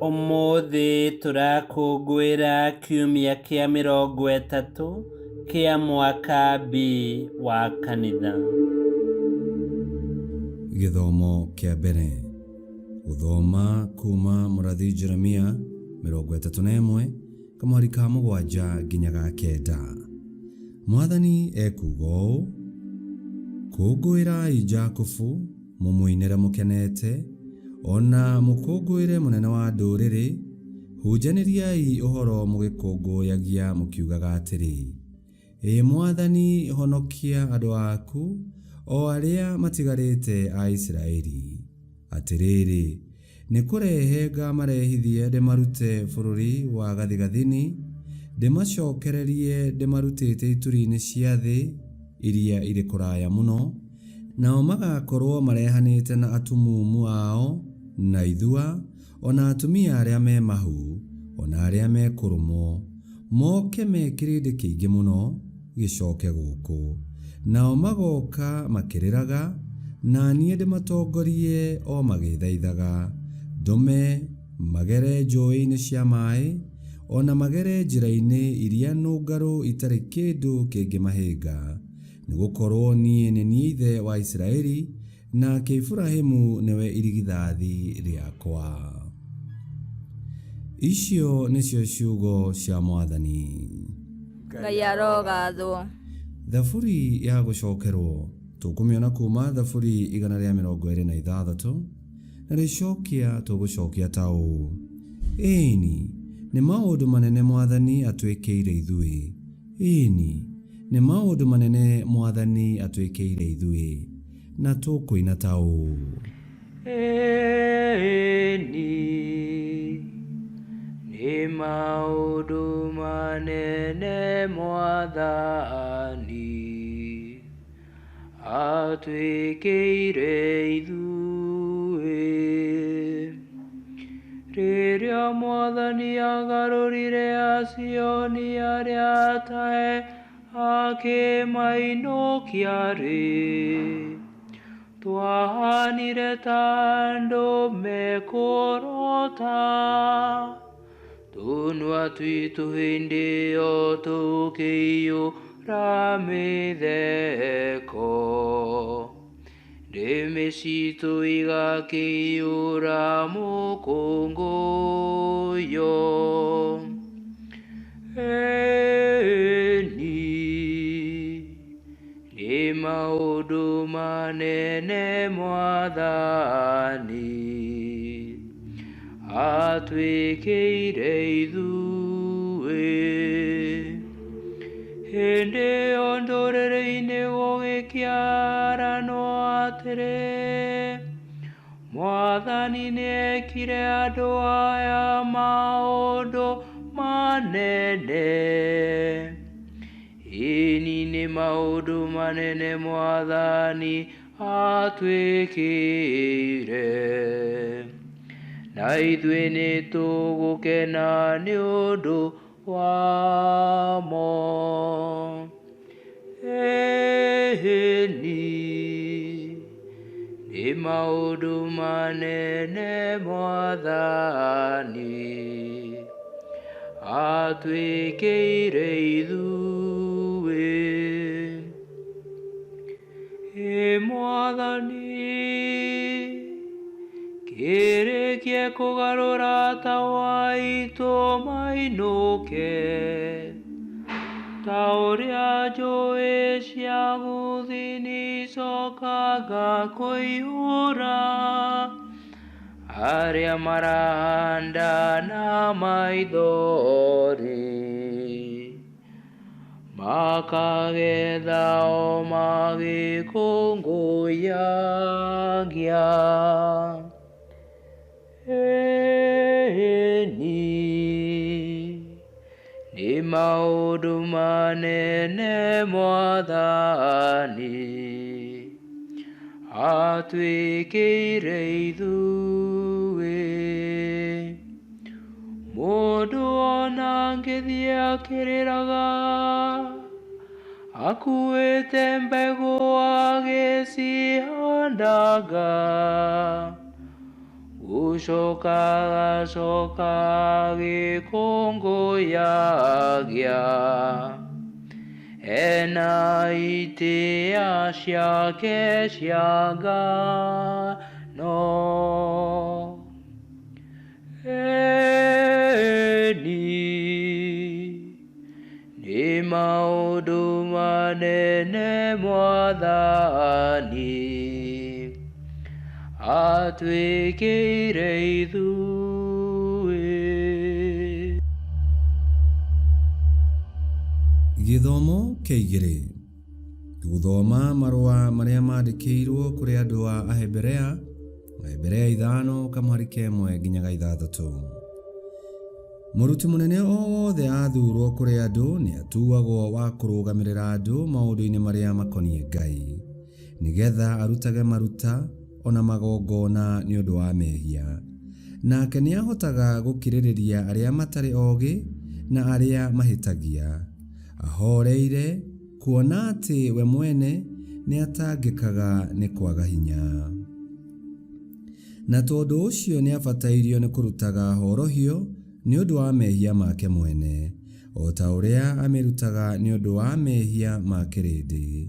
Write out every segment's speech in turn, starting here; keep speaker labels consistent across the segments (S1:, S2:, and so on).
S1: Ũmũthĩ tũrakũngũĩra kiumia kĩa 30 kĩa mwaka B wa kanitha.
S2: Gĩthomo kĩa mbere gũthoma kuma mũrathi Jeremia 31 kamwari ka 7 nginya ga 9. Mwathani ekuuga ũũ: kũngũĩrai Jakubu, mũmũinĩre mũkenete, ona mũkũngũĩre mũnene wa ndũrĩrĩ, hunjanĩriai ũhoro mũgĩkũngũyagia mũkiugaga atĩrĩ, ĩ Mwathani, honokia andũ aku, o arĩa matigarĩte a Isiraeli. Atĩrĩrĩ, nĩ kũrehe ngamarehithie ndĩmarute bũrũri wa gathigathini, ndĩmacokererie ndĩmarutĩte ituri-inĩ cia thĩ iria irĩ kũraya mũno, nao magakorwo marehanĩte na atumumu ao na ithua, ona atumia arĩa me mahu, ona arĩa me kũrũmwo, moke me kĩrĩndĩ kĩingĩ mũno gĩcoke gũkũ. Nao magoka makĩrĩraga, na niĩ ndĩmatongorie o magĩthaithaga, ndũme magere njũĩ-inĩ cia maĩ, ona magere njĩra-inĩ iria nũngarũ itarĩ kĩndũ kĩngĩmahĩnga. Nĩgũkorwo niĩ nĩ niĩ ithe wa Isiraeli, nake Iburahĩmu nĩwe irigithathi rĩakwa. Icio nĩcio ciugo cia Mwathani.
S3: Ngai arogathwo.
S2: Thaburi ya gũcokerwo tũkũmĩona kuma Thaburi 126 na rĩcokia tũgũcokia ta ũũ: ĩni nĩ maũndũ manene Mwathani atwĩkĩire ithuĩ, ĩni nĩ maũndũ manene Mwathani atwĩkĩire ithuĩ, na tũkũina ta ũũ:
S4: Ĩni nĩ maũndũ manene Mwathani atwĩkĩire ithuĩ. Rĩrĩa Mwathani agarũrire Acioni arĩa atahe akĩmainũkia rĩ, twahanire ta andũ mekũrota, tũnua twitũ hĩndĩ ĩyo tũkĩiyũra mĩtheko, ndĩmĩ citũ igakĩiyũra mũkũngũyũ. Ĩni nĩ maũndũ manene Mwathani atwĩkĩire ithuĩ. Hĩndĩ ĩyo ndũrĩrĩ-inĩ gũgĩkĩaranwo atĩrĩ, Mwathani nĩekire andũ aya maũndũ manene. Ĩni nĩ maũndũ manene Mwathani atwĩkĩire, na ithuĩ nĩtũgũkena nĩ ũndũ wamo. Ĩni nĩ maũndũ manene Mwathani atwĩkĩire ithuĩ. Ĩ Mwathani, kĩrĩkie kũgarũra tawa itũ mainũke, ta ũrĩa njũĩ cia gũthini icokaga kũiyũra, arĩa marahanda na maithori makagetha o magĩkũngũyagia. Ĩni nĩ maũndũ manene Mwathani atwĩkĩire ithuĩ. Mũndũ ona angĩthiĩ akĩrĩraga, akuĩte mbegũ agĩcihandaga, Gũcoka agacoka agĩkũngũyagia ena itĩa ciake cia ngano. Ĩni, nĩ maũndũ manene Mwathani atwĩkĩire ithuĩ.
S2: Gĩthomo kĩa igĩrĩ. Gũthoma marũa marĩa mandĩkĩirwo kũrĩ andũ a Aheberea, Aheberea 5 kamũhari ka 1 nginya ga 6. Mũruti mũnene o wothe athurwo kũrĩ andũ nĩ atuagwo wa kũrũgamĩrĩra andũ maũndũ-inĩ marĩa makoniĩ Ngai, nĩgetha arutage maruta ona magongona nĩ ũndũ wa mehia. Nake nĩ ahotaga gũkirĩrĩria arĩa matarĩ ogĩ na arĩa mahĩtagia, ahoreire kuona atĩ we mwene nĩ atangĩkaga nĩ kwaga hinya. Na tondũ ũcio nĩ abatairio nĩ kũrutaga horohio nĩ ũndũ wa mehia make mwene, o ta ũrĩa amĩrutaga nĩ ũndũ wa mehia ma kĩrĩndĩ.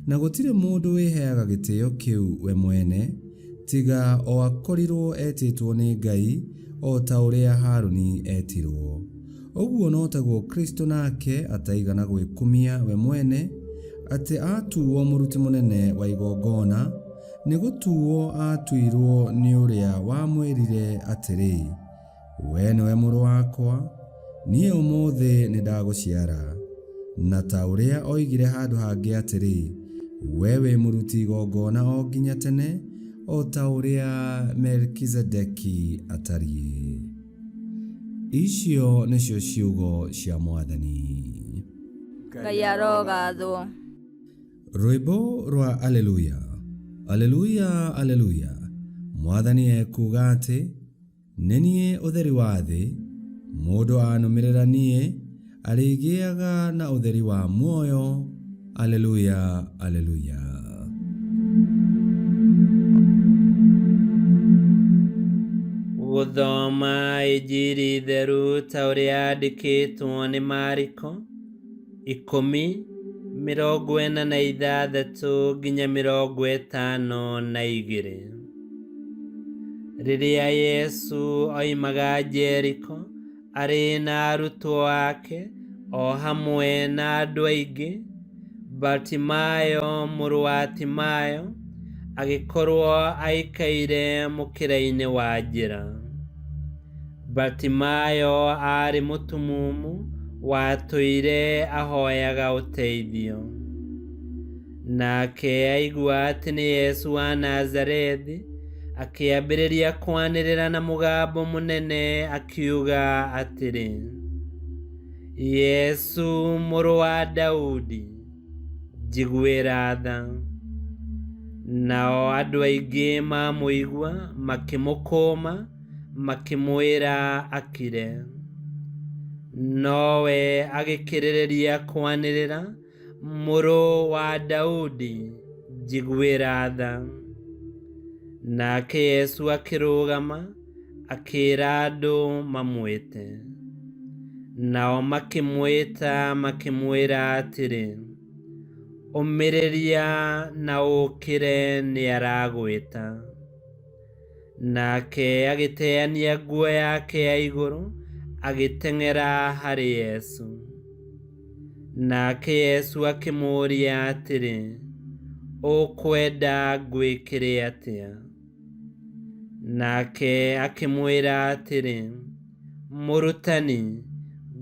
S2: Na gũtirĩ mũndũ wĩheaga gĩtĩo kĩu we mwene, tiga o akorirwo etĩtwo nĩ Ngai o ta ũrĩa Harũni etirwo. Ũguo no taguo Kristo nake ataigana gwĩkumia we mwene, atĩ atuo mũruti mũnene wa igongona, nĩ gũtuo atuirwo nĩ ũrĩa wamwĩrire atĩrĩ, we nĩwe mũrũ wakwa, niĩ ũmũthĩ nĩndagũciara. Na ta ũrĩa oigire handũ hangĩ atĩrĩ, we wĩ mũruti igongona o nginya tene, o ta ũrĩa Melkizedeki atariĩ. Icio nĩcio ciugo cia Mwathani.
S3: Ngai arogathwo.
S2: Rwĩmbo rwa Aleluya. Aleluya, aleluya. Mwathani ekuuga atĩ, nĩ niĩ ũtheri wa thĩ, mũndũ anũmĩrĩra niĩ arĩgĩaga na ũtheri wa muoyo. Aleluya, aleluya.
S1: Gũthoma Injiri theru ta ũrĩa yandĩkĩtwo nĩ Mariko 10 46 nginya 52. Rĩrĩa Yesu oimaga Jeriko arĩ na arutwo ake o hamwe na andũ aingĩ, Bartimayo mũrũ wa Timayo agĩkorwo aikaire mũkĩra-inĩ wa njĩra. Bartimayo aarĩ mũtumumu watũire ahoyaga ũteithio. Nake aigua atĩ nĩ Yesu wa Nazarethi, akĩambĩrĩria kwanĩrĩra na mũgambo mũnene akiuga atĩrĩ, Yesu mũrũ wa Daudi, njiguĩra tha. Nao andũ aingĩ mamũigua makĩmũkũma, makĩmwĩra akire. Nowe agĩkĩrĩrĩria kwanĩrĩra, mũrũ wa Daudi, njiguĩra tha. Nake Yesu akĩrũgama, akĩĩra andũ mamwĩte. Nao makĩmwĩta makĩmwĩra atĩrĩ, ũmĩrĩria na ũkĩre nĩaragwĩta. Nake agĩteania nguo yake ya igũrũ, agĩteng'era harĩ Yesu. Nake Yesu akĩmũũria atĩrĩ, ũkwenda ngwĩkĩre atĩa? Nake akĩmwĩra atĩrĩ, mũrutani,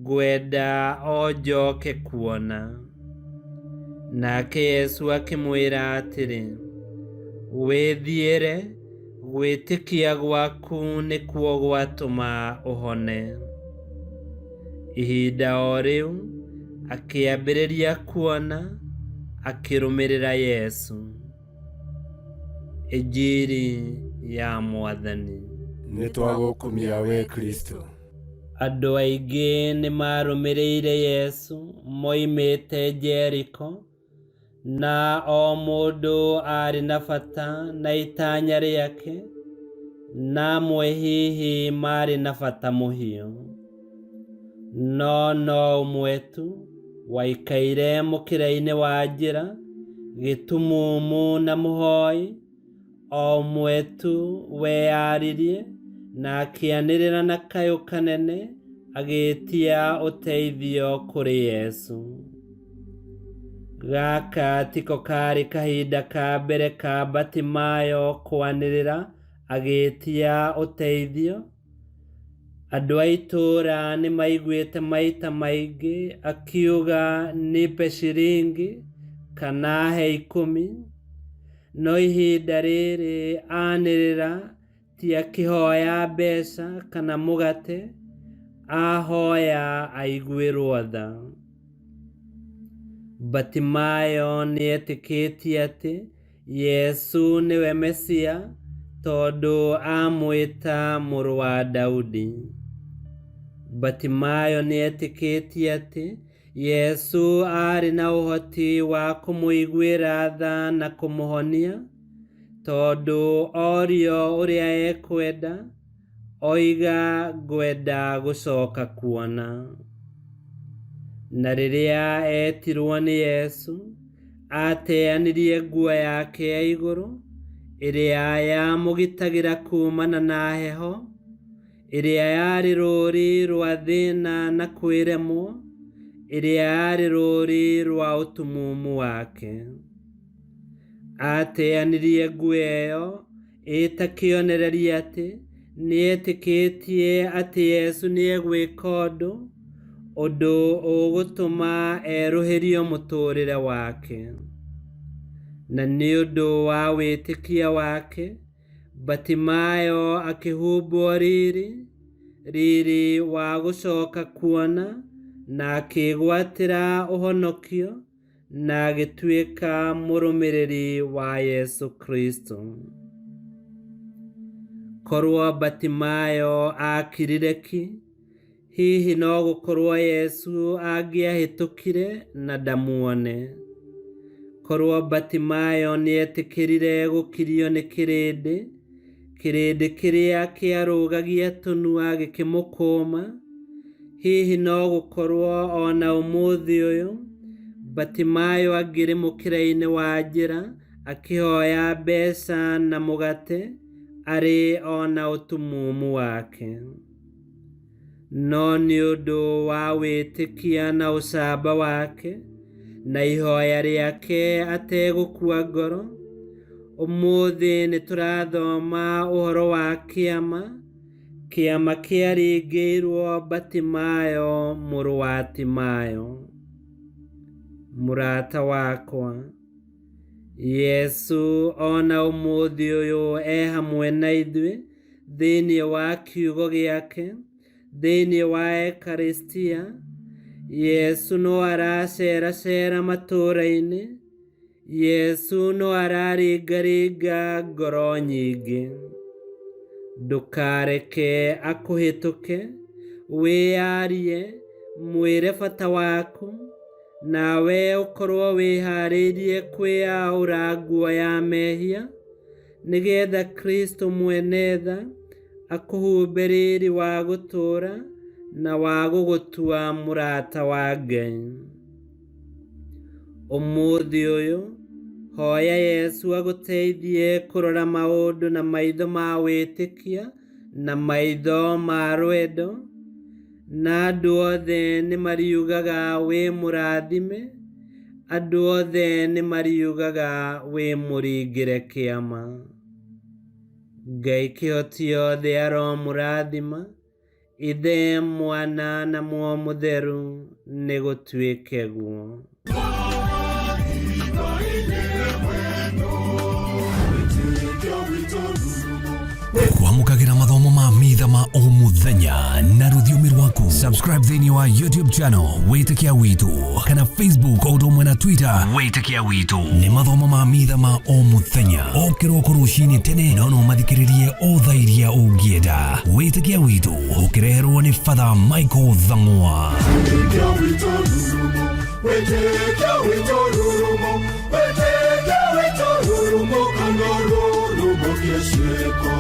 S1: ngwenda o njoke kuona. Nake Yesu akĩmwĩra atĩrĩ, wĩthiĩre, gwĩtĩkia gwaku nĩkuo gwatũma ũhone. Ihinda o rĩu akĩambĩrĩria kuona, akĩrũmĩrĩra Yesu. Injiri ya Mwathani.
S5: Nĩtwagũkumia we Kristo.
S1: Andũ aingĩ nĩmarũmĩrĩire Yesu moimĩte Jeriko, na o mũndũ aarĩ na bata na itanya rĩake. Na amwe hihi maarĩ na bata mũhiũ. No no ũmwe tu waikaire mũkĩra-inĩ wa njĩra, gĩtumumu na mũhoi, o ũmwe tu weyaririe na akĩanĩrĩra na kayũ kanene agĩĩtia ũteithio kũrĩ Yesu. Gaka tiko karĩ kahinda ka mbere ka Batimayo kwanĩrĩra agĩĩtia ũteithio. Andũ a itũũra nĩ maiguĩte maita maingĩ akiuga nipe shilingi kana he 10, no ihinda rĩrĩ anĩrĩra ti akĩhoya mbeca kana mũgate, ahoya aiguĩrwo tha. Batimayo nĩetĩkĩtie atĩ Yesu nĩwe Mesia tondũ amwĩta mũrũ wa Daudi. Batimayo nĩetĩkĩtie atĩ Yesu aarĩ na ũhoti wa kũmũiguĩra tha na kũmũhonia, tondũ orio ũrĩa ekwenda, oiga ngwenda gũcoka kuona. Na rĩrĩa etirwo nĩ Yesu, ateanirie nguo yake ya igũrũ, ĩrĩa yamũgitagĩra kumana na heho, ĩrĩa yarĩ rũũri rwa thĩna na kwĩremwo, ĩrĩa yarĩ rũũri rwa ũtumumu wake. Ateanirie nguo ĩyo ĩta kĩonereria atĩ nĩetĩkĩtie atĩ Yesu nĩegwĩka ũndũ, ũndũ ũgũtũma erũhĩrio mũtũũrĩre wake. Na nĩ ũndũ wa wĩtĩkia wake, Batimayo akĩhumbwo riri, riri wa gũcoka kuona, na akĩgwatĩra ũhonokio, na agĩtuĩka mũrũmĩrĩri wa Yesu Kristo. Korwo Batimayo akirire ki, hihi no gũkorwo Yesu angĩahĩtũkire na ndamuone. Korwo Batimayo nĩetĩkĩrire gũkirio nĩ kĩrĩndĩ, kĩrĩndĩ kĩrĩa kĩarũgagia tũnua gĩkĩmũkũma, hihi no gũkorwo ona ũmũthĩ ũyũ Batimayo angĩrĩ mũkĩra-inĩ wa njĩra akĩhoya mbeca na mũgate arĩ ona ũtumumu wake. No nĩ ũndũ wa wĩtĩkia na ũcamba wake na ihoya rĩake ategũkua ngoro, ũmũthĩ nĩtũrathoma ũhoro wa kĩama, kĩama kĩaringĩirwo Batimayo mũrũ wa Timayo. Mũrata wakwa, Yesu ona ũmũthĩ ũyũ e hamwe na ithuĩ thĩinĩ wa kiugo gĩake, thĩinĩ wa Ekaristia. Yesu no araceracera matũũra-inĩ, Yesu no araringaringa ngoro nyingĩ. Ndũkareke akũhĩtũke, wĩyarie, mwĩre bata waku, nawe ũkorwo wĩharĩirie kwĩyaũra nguo ya mehia, nĩgetha Kristo mwene tha akũhumbe riri wa gũtũũra na wa gũgũtua mũrata wa Ngai. Ũmũthĩ ũyũ, hoya Yesu agũteithie kũrora maũndũ na maitho ma wĩtĩkia na maitho ma rwendo, na andũ othe nĩmariugaga wĩ mũrathime, andũ othe nĩmariugaga wĩ mũringĩre kĩama. Ngai kĩhoti yothe aromũrathima, Ithe, Mwana na Muoyo Mũtheru, nĩgũtuĩke guo.
S6: Kwamũkagĩra mathomo ma mitha ma o mũthenya na rũthiomi rwaku. Subscribe thĩinĩ wa YouTube channel Wĩtĩkia Witũ kana Facebook o ũndũ ũmwe na Twitter Wĩtĩkia Witũ. Nĩ mathomo ma mitha ma o mũthenya o kĩroko rũcinĩ tene, no no mathikĩrĩrie o thaa iria ũngĩenda. Wĩtĩkia Witũ ũkĩreherwo nĩ Father Michael Thang'wa.
S7: Wĩtĩkia witũ rurumo, wĩtĩkia witũ rurumo, wĩtĩkia witũ rurumo, kana rurumo kĩciĩko.